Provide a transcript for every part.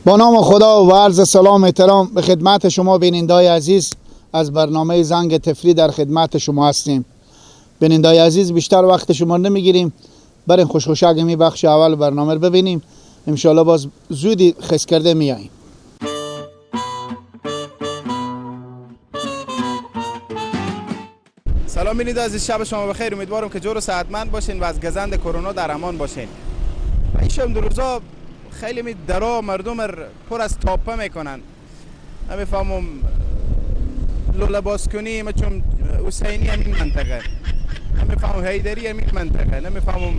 با نام خدا و عرض سلام احترام به خدمت شما بینندای عزیز، از برنامه زنگ تفریح در خدمت شما هستیم. بینندای عزیز، بیشتر وقت شما نمیگیریم، بریم خوشخوشک می بخش اول برنامه رو ببینیم. انشالله باز زودی خس کرده میاییم. سلام بینید عزیز، شب شما بخیر. امیدوارم که جور و صحتمند باشین و از گزند کرونا در امان باشین. این شب دو روزا خیلی می درا مردم پر از تاپه میکنن. نمیفهمم لوله باز کنی، ما چون حسینی همین منطقه، نمیفهمم حیدری همین منطقه، نمیفهمم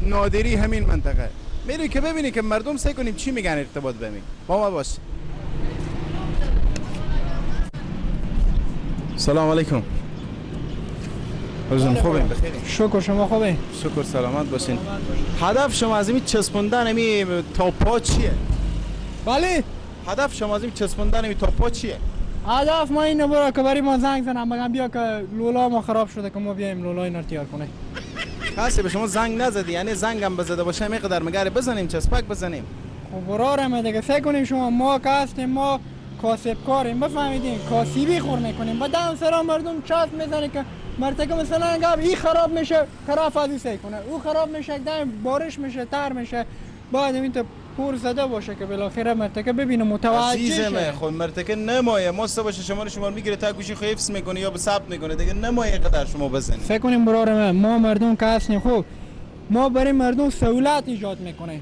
نادری همین منطقه. میری که ببینی که مردم سعی کنیم چی میگن ارتباط بمی با ما باش. سلام علیکم. حالتون خوبه؟ شکر، شما خوبه؟ شکر، سلامت باشین. هدف شما از این چسبوندن این تاپا چیه؟ بله، هدف شما از این چسبوندن این تاپا چیه؟ هدف ما اینه برا که برای ما زنگ زنم بگم بیا که لولا ما خراب شده که ما بیایم لولا اینا رو تیار کنه. کسی به شما زنگ نزدی؟ یعنی زنگم بزده باشه میقدر مگر بزنیم چسپک بزنیم؟ خب برارم دیگه، فکر کنیم شما ما که هستیم، ما کاسب کاریم، بفهمیدین، کاسبی خور میکنیم. با دم سرا مردم چسب میزنه که مرتکه مثلا گاب این خراب میشه، طرف از سعی کنه، او خراب میشه، دم بارش میشه، تر میشه. باید این تو پر زده باشه که بالاخره مرتکه ببینه متوجه شه. خب مرتکه نمایه ما باشه شما رو شما میگیره تا گوشی خو حفظ میکنه یا به ثبت میکنه دیگه، نمایه قدر شما بزنید. فکر کنیم برار ما مردم که هستیم، خب ما برای مردم سهولت ایجاد میکنه.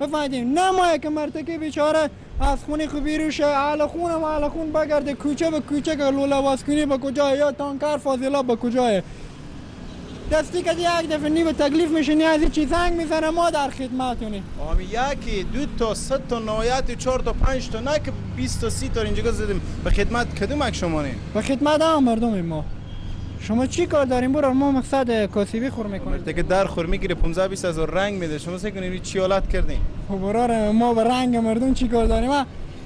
بفهمیدیم نمایه که مرتکه بیچاره از خونه خو بیرون شه، اهل خونم اهل خون بگرده کوچه به کوچه که لوله باز کنی به کجای یا تانکر فاضلاب به کجای. دستی که یک دفعه نی به تکلیف میشه، نی از چی زنگ میزنه، ما در خدمتونیم. آمی یکی دو تا سه تا نهایت 4 تا 5 تا، نه که 20 تا 30 تا اینجا زدیم. به خدمت کدوم یک شما نی؟ به خدمت هم مردم ما. شما چی کار داریم برو؟ ما مقصد کاسبی خور میکنیم. دیگه در خور میگیره 15 20 هزار رنگ میده. شما فکر کنید چی حالت کردین؟ خب برار ما به رنگ مردم چی کار داریم؟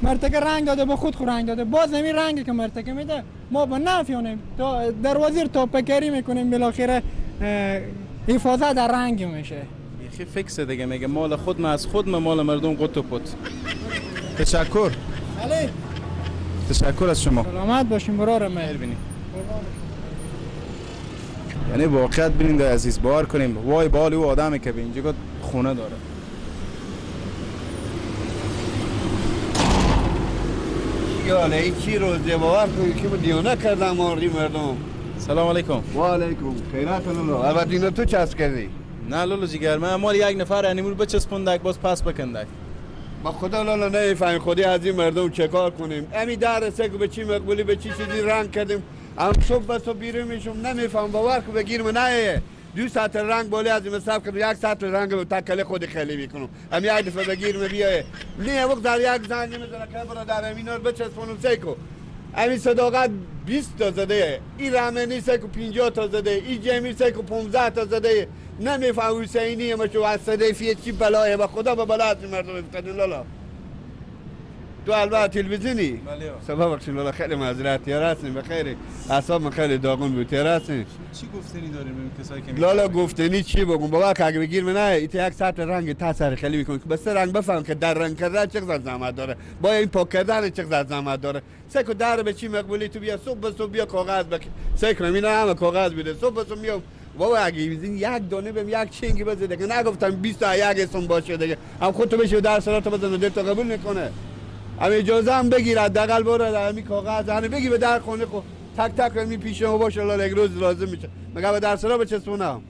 مرتکه رنگ داده، به خود خور رنگ داده، باز همین رنگی که مرتکه میده ما به نفیانیم تا در وزیر تاپکری میکنیم، بالاخره حفاظت در رنگ میشه. یخی فکس دیگه، میگه مال خود ما از خود ما، مال مردم قط و پت. تشکر. بله، تشکر از شما. سلامت باشین برار ما. یعنی واقعیت ببینید عزیز، باور کنیم وای بال او آدمی که به اینجا خونه داره. یاله این چی روزه، باور کنید که دیوانه کردم مردم. سلام علیکم. و علیکم، خیرات لولو. البته اینو تو چسب کردی؟ نه لولو جیگر، من مال یک نفر انیمور بچسپوندک باز پس بکندک. با خدا لالا نمیفهمیم خودی از این مردم چه کار کنیم. امی در سگ به چی مقبولی به چی چیزی رنگ کردیم، هم صبح به صبح بیرون میشم نمیفهم، باور کن بگیرم نه 2 ساعت رنگ بالی از این مصرف کردم، 1 ساعت رنگ رو تکله خود خیلی میکنم. هم یک دفعه بگیرم بیایه نه وقت در یک زنگ میزنه که برو در امینا رو بچسبونم. سیکو همین صداقت 20 تا زده، این رمنی سیکو 50 تا زده، این جمی سیکو 15 تا زده. نمیفهم حسینی ما چو از صدفیه چی بلایه، با خدا به بلا از این مردم افتادین لالا. تو البته تلویزیونی؟ بله. سبب بخشین لالا، خیلی معذرت تیار هستیم، بخیر. اعصاب من خیلی داغون بود، تیار هستیم. چی گفتنی داریم به کسایی که لالا گفتنی چی بگم؟ بابا که اگه بگیر من نه ایت 1 ساعت رنگ تا سر خیلی میکنه. بس رنگ بفهم که در رنگ کردن چقدر زحمت داره، با این پاک کردن چقدر زحمت داره. سکو در به چی مقبولی تو بیا صبح به صبح بیا کاغذ بک سکو اینا همه کاغذ بوده. صبح به صبح میام بابا اگه یک دانه بهم یک چنگی بزنه دیگه، نگفتم 20 تا یک اسم باشه دیگه، هم خودت بشه در سرات بزنه دل تو قبول میکنه. هم اجازه هم بگیر حداقل برو در همین کاغذ همین بگی به در خونه خو تک تک می پیش ما باشه لالا، یک روز لازم میشه. مگه به در سرا بچسبونم؟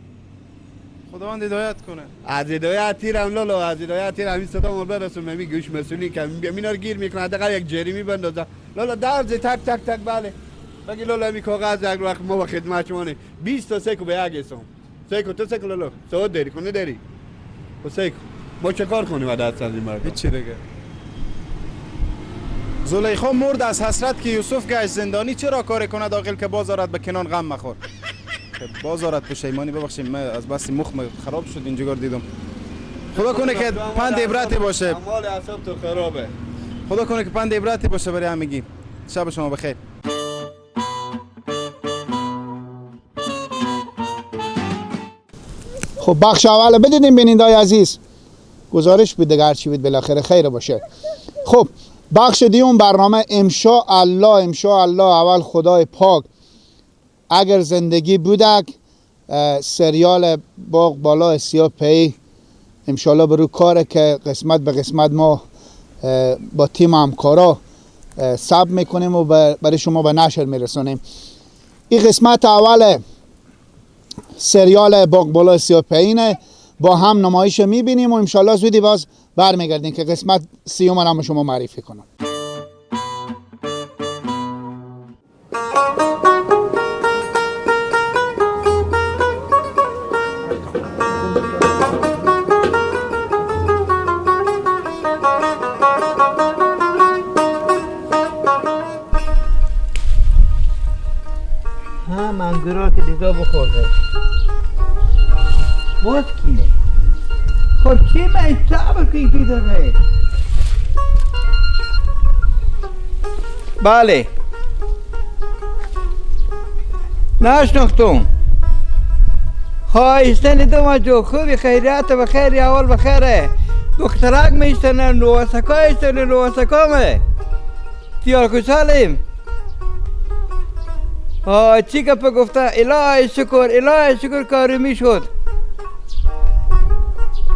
خداوند هدایت کنه. از هدایت تیرم لالا، از هدایت تیرم همین صدا مال برسون می گوش مسئولین که مینا رو گیر میکنه، حداقل یک جریمه بندازه لالا درز تک تک تک. بله بگی لالا همین کاغذ یک وقت ما با خدمت شما 20 تا سکو به یک اسم سکو تو سکو لالا سواد داری کنه داری و سکو ما چه کار کنیم بعد از این مردم؟ هیچ دیگه. زلیخا مرد از حسرت که یوسف گشت زندانی، چرا کار کند عاقل که باز آرد به کنان غم مخور. که باز آرد پشیمانی. ببخشید من از بس مخ خراب شد اینجا دیدم. خدا کنه که پند عبرتی باشه. مال اعصاب تو خرابه. خدا کنه که پند عبرتی باشه برای همگی. شب شما بخیر. خب بخش اول بدیدیم بینندای عزیز. گزارش بود دیگه، هرچی بود بالاخره خیر باشه. خب بخش دیوم برنامه امشاءالله اول خدای پاک اگر زندگی بودک سریال باغ بالا سیاه پی انشالله برو کاره که قسمت به قسمت ما با تیم همکارا ثبت میکنیم و برای شما به نشر میرسونیم. این قسمت اول سریال باغ بالا سیاه پایینه، با هم نمایش میبینیم و انشالله زودی باز برمیگردیم که قسمت سیوم هم شما معرفی کنم. انگورا که دیگه بخورده باز کینه خب چی من صبر کنی که داره؟ بله نشناختم. خواهیستن دو خوبی خیریت و خیری اول بخیره دخترک میستنه نواسکا ایستنه نواسکا می تیار خوشحالیم. چی گپ گفته؟ الهی شکر الهی شکر کاری میشد.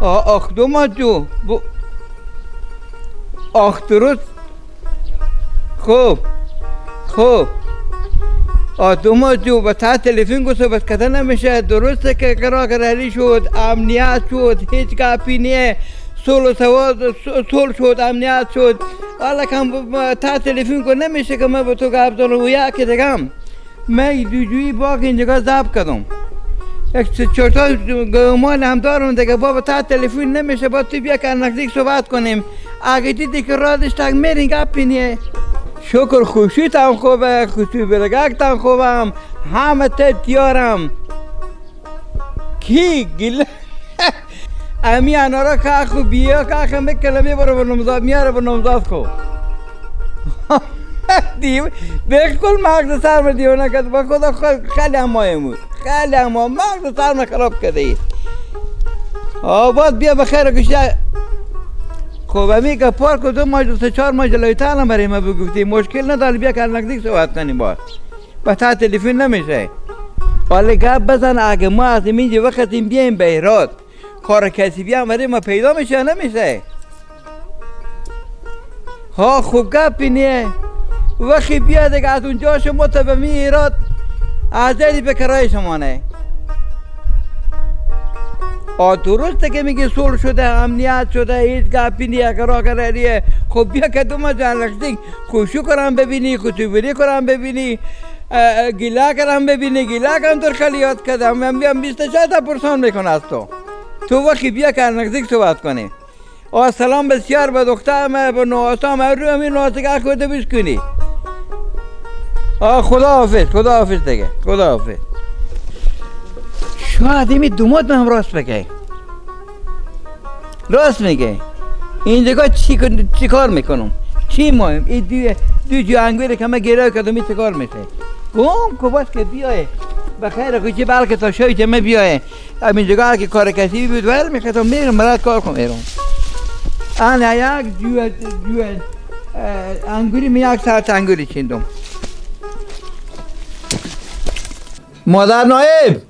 آخ دو جو آخ درست. خوب خوب دو جو به تا تلفن گفت صحبت کردن نمیشه. درسته که قرار شد امنیت شد هیچ گپی نیه صلح صلح شد امنیت شد. حالا کم تا تلفن کو نمیشه که من به تو گپ زنم و یک دیگم من دوجویی باغ اینجا ضبط کردم یک چهار تا مال هم دارم دیگه. بابا تا تلفن نمیشه با تو بیا که نزدیک صحبت کنیم. اگه دیدی که رادش تک میرین گپی نیه. شکر خوشیتم خوبه خوشی برگکتم خوبم همه تیارم کی گل امی انارا که خو بیا که خو میکلمی برو به نمزاد میاره به نمزاد خو دیو بالکل مغز سر من دیوانه کرد با خدا. خیلی همایم بود خیلی همایم مغز سر من خراب کرده اید. آباد بیا بخیر گوشه. خب امی که پارک 2 ماه 3 4 ماه جلویتر هم برای ما بگفتی مشکل نداره. بیا که نزدیک صحبت کنیم باز با تا تلفن نمیشه. حالا گپ بزن اگه ما از اینجا وقتیم بیایم به هرات کار کسی هم برای ما پیدا میشه نمیشه؟ ها خوب گپی نیه. وقتی بیا دیگه از اونجا شما تا به می ایراد از به کرای شما نه. درسته که میگه صلح شده امنیت شده هیچ گپی نیه قرار قراریه. خب بیا که دو ما جان لختی خوشو کنم ببینی خوشوبری کنم ببینی گیلا کنم ببینی گیلا کنم در خلیات کردم من بیام 24 تا پرسان میکنه از تو. تو وقتی بیا که نزدیک صحبت کنی. سلام بسیار به دخترم به نواسام رو همین نواسه خودت بیش کنی. خدا حافظ خدا حافظ دیگه خدا حافظ. شاید این دومات هم راست بگه راست میگه. این دیگه چی کار میکنم چی مایم این دو جو انگوره که من گرای کردم این چی کار میشه گم که باز که بیایه بخیر خوشی بلکه تا شوی که من بیایه همین جگاه که کار کسی بود ور میخواستم میرم برات کار کنم میرم. انا یک جو انگوری می یک ساعت انگوری چیندم. مادر نایب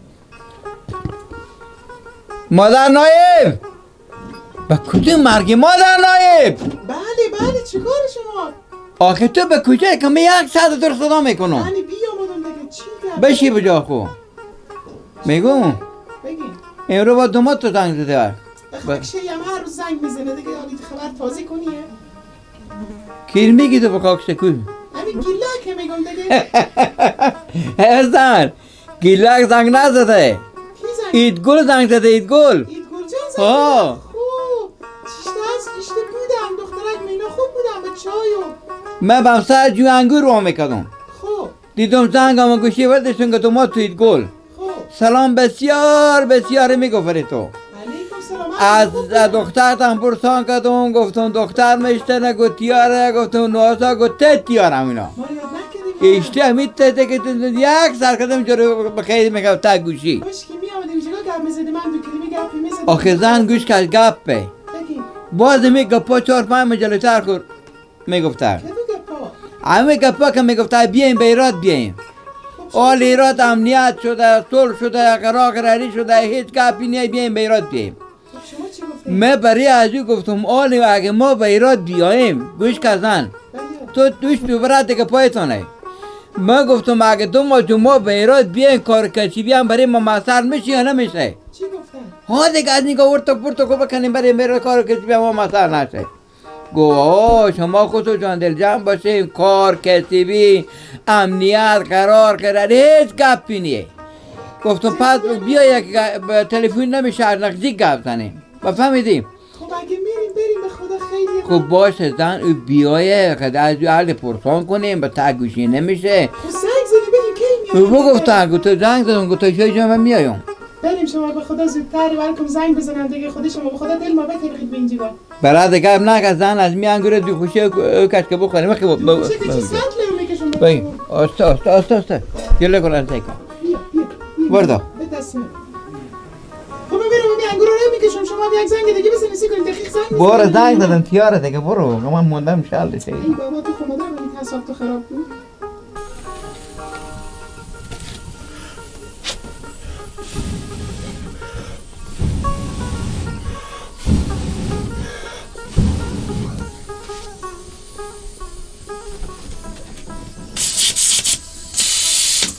مادر نایب به کدوم مرگی مادر نایب؟ بله بله چیکار شما؟ آخه تو به کجای که من یک ساعت در صدا میکنم؟ یعنی بیامدم دیگه چی گرد؟ بشی بجا خو میگم بگی امرو با دومات تو زنگ زده بخشی هم هر روز زنگ میزنه دیگه. حالی خبر تازه کنیه کیر میگی تو به خاک سکو؟ همین گیلک میگم دیگه. هزن گیلک زنگ نزده. ایدگل زنگ زده. ایدگل ایدگل جان زنگ زده. خوب چیشته از ایشته بودم دخترک مینا خوب بودم با چای و من بم سر جو انگور رو میکردم. خوب دیدم زنگ هم گوشی بردشون که تو ما تو ایدگل. خوب سلام بسیار بسیار میگفری تو. علیکم سلام. از دخترتم پرسان کردم گفتم دختر میشته نگو تیاره گفتم نواسا گفت ته تیارم اینا ما یاد نکردیم ایشته همین ته که یک سر کردم جلو بخیر میگم تا گوشی کاش که میامدیم جلو گپ میزدیم من دو کلمه گپ میزدیم. آخه زن گوش کرد گپه بگی باز می گپا 4-5 مجلتر خور میگفته. همه گپا که میگفته بیایم به ایراد بیایم. آل ایراد امنیت شده، صلح شده، قرار قراری شده، هیچ گپی نیست، بیایم به ایراد بیایم. من برای از او گفتم آلی اگه ما به ایراد بیاییم گوش کزن تو دوش ببرد دیگه پایتانه. من گفتم اگه 2 ماه ما به ایراد بیاییم کار کسی هم برای ما مسئله میشه یا نمیشه؟ چی گفتن؟ ها دیگه از اینکه ورتو پورتو کو بکنیم برای میره کار کسی هم ما مسئله نشه. گفت شما خودتون جان دل جمع باشیم، کار کسبی امنیت قرار قرار هیچ گپی نیه. گفتم پس بیا یک تلفن نمیشه از نزدیک گپ زنیم. فهمیدیم؟ خب اگه میریم بریم به خدا خیلی خب باشه زن او بیایه خدا از او اهل پرسان کنیم به تگوشی نمیشه. خب زنگ زدی بگیم کی میاد؟ بگفتن گفت زنگ زدم گفت چه من میایم. بریم شما به خدا زودتر برکم زنگ بزنم دیگه، خودی شما به خدا دل ما بترخید به اینجا. برای دیگه نه زن از می انگور دو خوشه کش که بخوریم خب خوشه که چه سطل میکشم. ببین آستا آستا آستا آستا جلو کن تیکا. بیا بیا بردا. به دست من. خب برم می انگور رو میکشم، شما یک زنگ دیگه بزنید سی کنید دقیق زنگ بزنید. برو زنگ زدم تیاره دیگه برو من موندم شال شه. ای بابا تو خونه دارم این حساب تو خراب بود.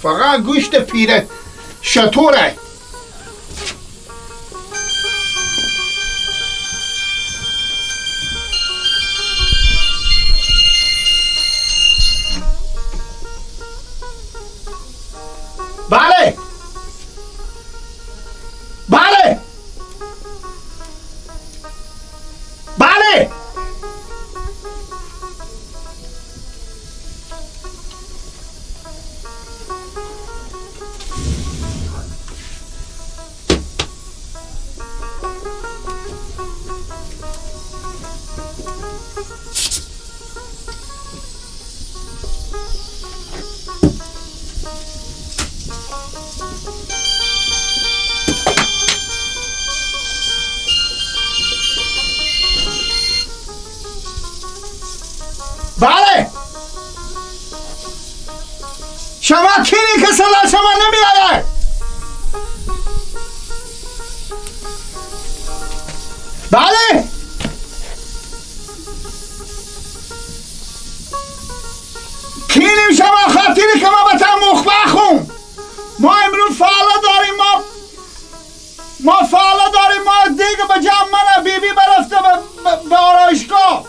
فقط گوشت پیره شطوره. بله بله بله. بله شما کینی که صدا شما نمی آید. بله کینیم شما خاطری که ما به مخبخون. ما امروز فعلا داریم، ما فعلا داریم، ما دیگه به جمع منه بی بی برفته به آرایشگاه.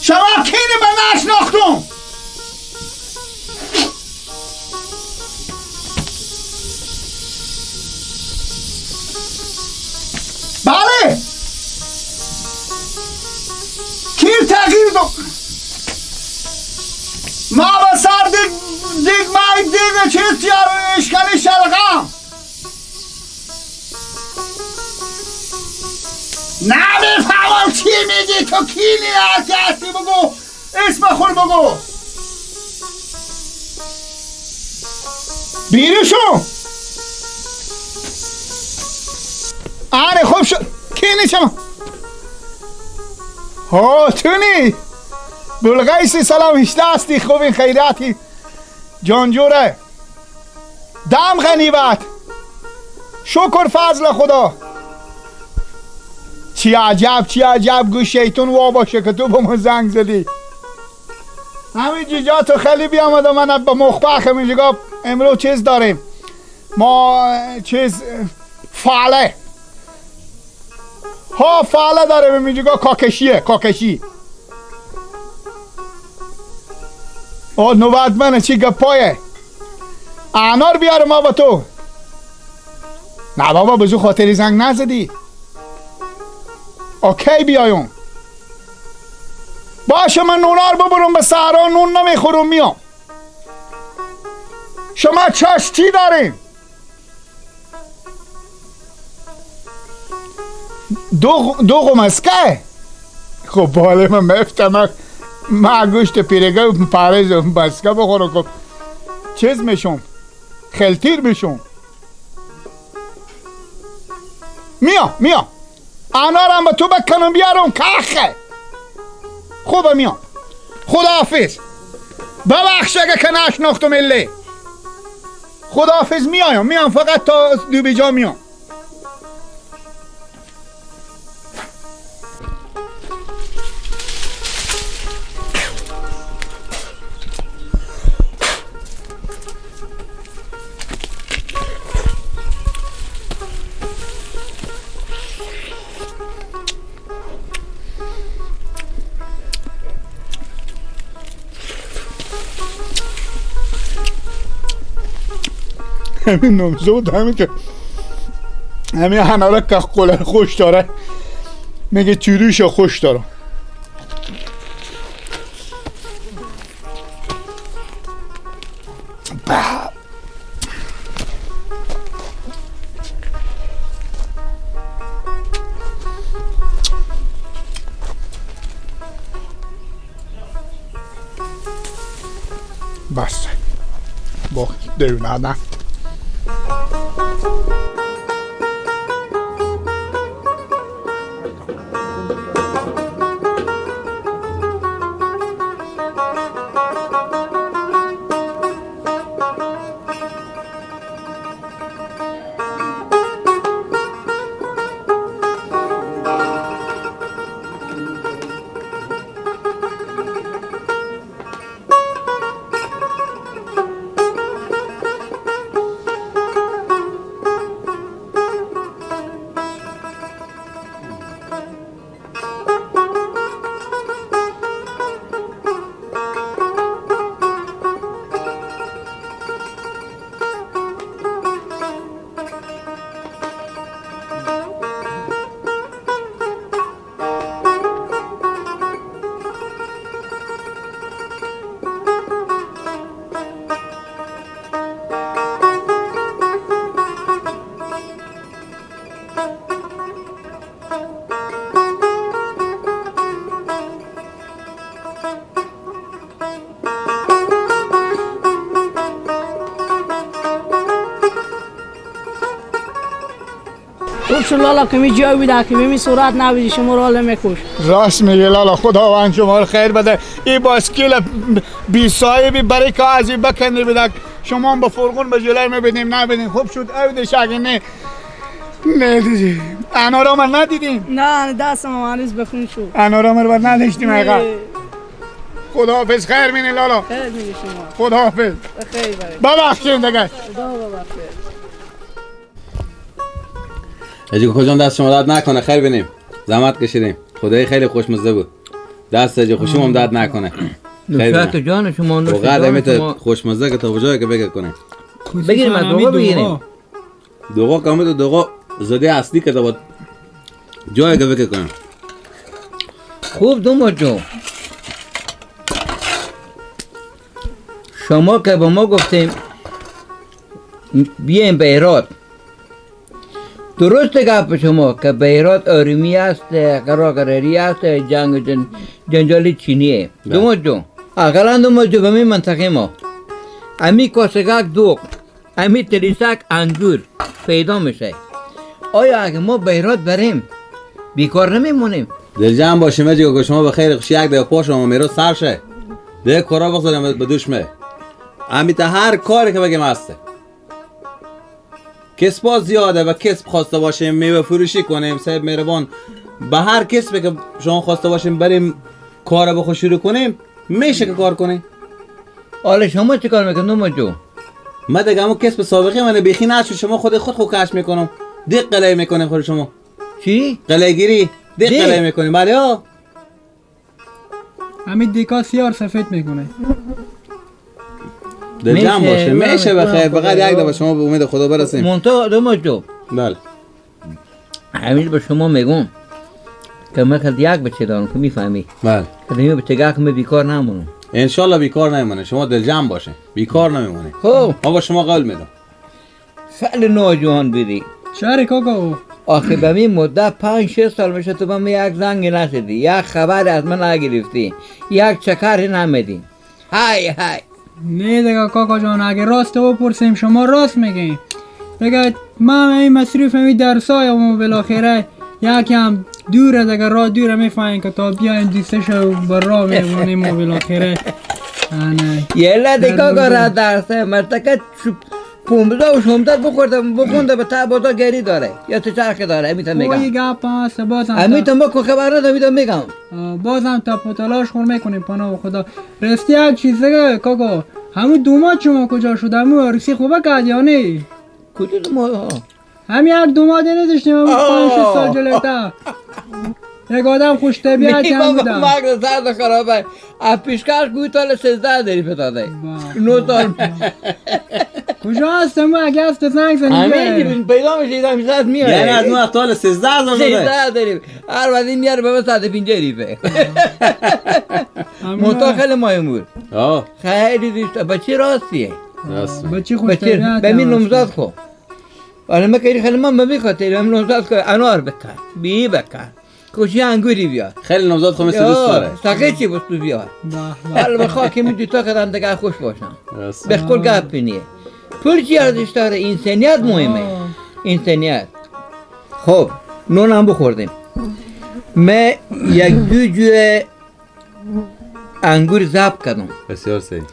شما کینی به نشناختم. بله کیر تغییر دو ما به سر دیگ دیگ مای دیگ چیز تیار اشکالی شلغم نمیفهمم چی میگی تو. کینی هرکی هستی بگو، اسم خود بگو. بیرشو آره خوب شد. کینی شما ها تونی بلغیسی سلام هشته خوب این خیراتی جانجوره دم غنیبت شکر فضل خدا. چی عجب چی عجب گوش شیطون وا باشه که تو با من زنگ زدی. همین جیجا تو خیلی بیامد و من با مخبخ اینجا امروز چیز داریم ما، چیز فعله ها فعله داریم اینجا کاکشیه کاکشی. آه نوبت منه چی گپایه انار بیاره ما با تو. نه بابا بزو خاطری زنگ نزدی. اوکی بیایم باشه من نونار ببرم به صحرا نون نمیخورم میام. شما چش چی داریم؟ دو قمسکه. خب باله من مفتم من گوشت پیرگه پارز بسکه بخورم. خب چیز میشم خلتیر میشم. میام انارم به تو بکنم بیارم کخه. خوبه میام. خداحافظ. ببخش اگه که نشناختم اله. خداحافظ. میام فقط تا دوبیجا میام. همین نامزود همین که همین هناره که قلر خوش داره میگه چیروش خوش داره. بس با دیونه نه. لالا که می جای بیده که می صورت نبیدی شما رو حالا میکش. راست میگه لالا، خداوند شما رو خیر بده. این باسکیل بی صاحبی برای که از این بکنی بده شما هم با فرغون به جلوی میبینیم نبینیم. خوب شد اودش اگه نه نه دیدی انارا من ندیدیم. نه دستم هنوز بخون شد. انارا من بر نداشتیم آقا. خداحافظ. خیر مینی لالا. خیر مینی شما. خداحافظ. خیر برای. ببخشید دیگه. خدا ببخشید. اجی کجا دست شما درد نکنه. خیر بینیم. زحمت کشیدیم. خدای خیلی خوشمزه بود. دست اجی خوشم هم درد نکنه. نوشت جان شما نوشت جان شما خوشمزه که تا جایی که بگه کنه. بگیریم از دوغا بگیریم. دوغا کامل دوغا زده اصلی که تا جایی که بگه کنه. خوب دوما جو شما که با ما گفتیم بیایم به هرات، درست گپ شما که به هرات آرامی است، قراری است، جنگ جنجالی چینیه. دوما جو اقلا دوما جو به می منطقه ما امی کاسگک دوغ امی تریسک انگور پیدا میشه. آیا اگه ما به هرات بریم بیکار نمیمونیم؟ دل جمع باشیم اجی که شما به خیر خوشی یک دقیقه پا شما میرو سر شه دیگه کارا بخزاریم به دوش می امی تا هر کاری که بگیم هسته. کسب زیاده و کسب خواسته باشیم میوه فروشی کنیم صاحب مهربان به هر کسبی که شما خواسته باشیم بریم کار بخو شروع کنیم میشه که کار کنیم. حالا شما چه کار میکنید نوما جو؟ من دیگه همون کسب سابقه من بیخی نشد. شما خود خود کش میکنم دیق قلعه میکنیم خود شما. چی؟ قلعه گیری دیق قلعه میکنیم. بله ها همین دیکا سیار سفید میکنه. دل جمع باشه میشه بخیر. فقط یک دفعه شما به امید خدا برسیم. منتها دوما جو بله همین به شما میگم که من خیلی یک بچه دارم که میفهمی. بله که می بچه که من بیکار نمونم. انشالله بیکار نمیمونه. شما دل جمع باشه بیکار نمیمونه. خب ما با شما قول میدم. خیلی نوجوان بودی. چرا کاکا؟ آخه به می مدت 5-6 سال میشه تو به من یک زنگ نشدی، یک خبر از من نگرفتی، یک چکر نمیدی. های های نه دیگه کاکا جان، اگه راست بپرسیم شما راست میگین. دیگه من این مصروف می درسای و بالاخره یکم دوره دیگه، راه دوره میفهمین که تا بیایم دوستشو بر راه میمونیم و بالاخره یه دیگه کاکا را درسه مرتکه 15 و 16 بخورده بخونده به تا بازار گری داره یا تو چرخ داره. امیتا میگم اوی گپ هست بازم امیتا ما که خبر ندارم، امیتا میگم بازم تا تلاش خور میکنیم پناه خدا. راستی یک چیز دیگه کاکا، همون دوماد شما کجا شد؟ همون عروسی خوبه کرد یا نه؟ کدوم دوماد؟ همین یک دوماد نداشتیم همون 5-6 سال جلوتر. یک آدم خوش طبیعت هم بودم. مغز سرد خرابه. از پیشکش گوی تال 13 داری فتاده 9 سال. کجا هستم؟ اگه هست زنگ زنی همین پیدا میشه، ایدم میشه میاره. یعنی از اون تال 13 هزار 13 داریم هر وقت میاره به 150 ریفه. منتها خیلی مهم بود، خیلی دوست. بچه راستیه، بچه خوش طبیعت. به من نمزاد خو آره ما که خیلی من بخاطر هم نمزاد که انار بکن بی بکن خوشی انگوری بیار. خیلی نمزاد خو مثل دوست داره. ساقه چی بس تو بیار. حالا بخوا که می دوتا کردن دیگه خوش باشن. به خود گپ نیه. پول چی ارزش داره؟ انسانیت مهمه. انسانیت. خب نون هم بخوردیم. من یک دو جو انگور ضبط کردم. بسیار صحیح.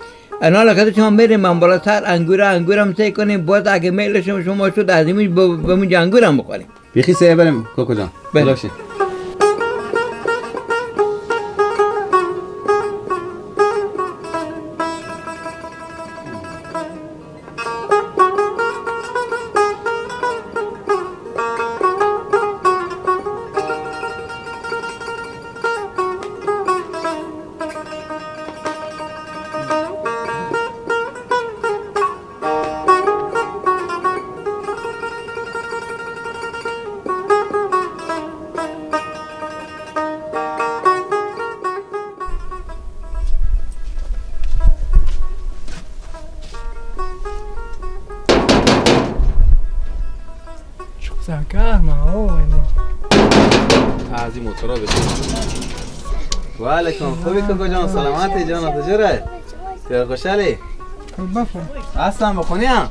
انا لکه شما میریم من بالاتر انگورم سعی کنیم، باز اگه میل شما شد از این به انگورم بخوریم. بیخی سعی بریم کوکو جان. بله. وعلیکم. خوبی کوکو جان؟ سلامتی جان، تجوره؟ تیر خوشحالی؟ اصلا بخونی هم؟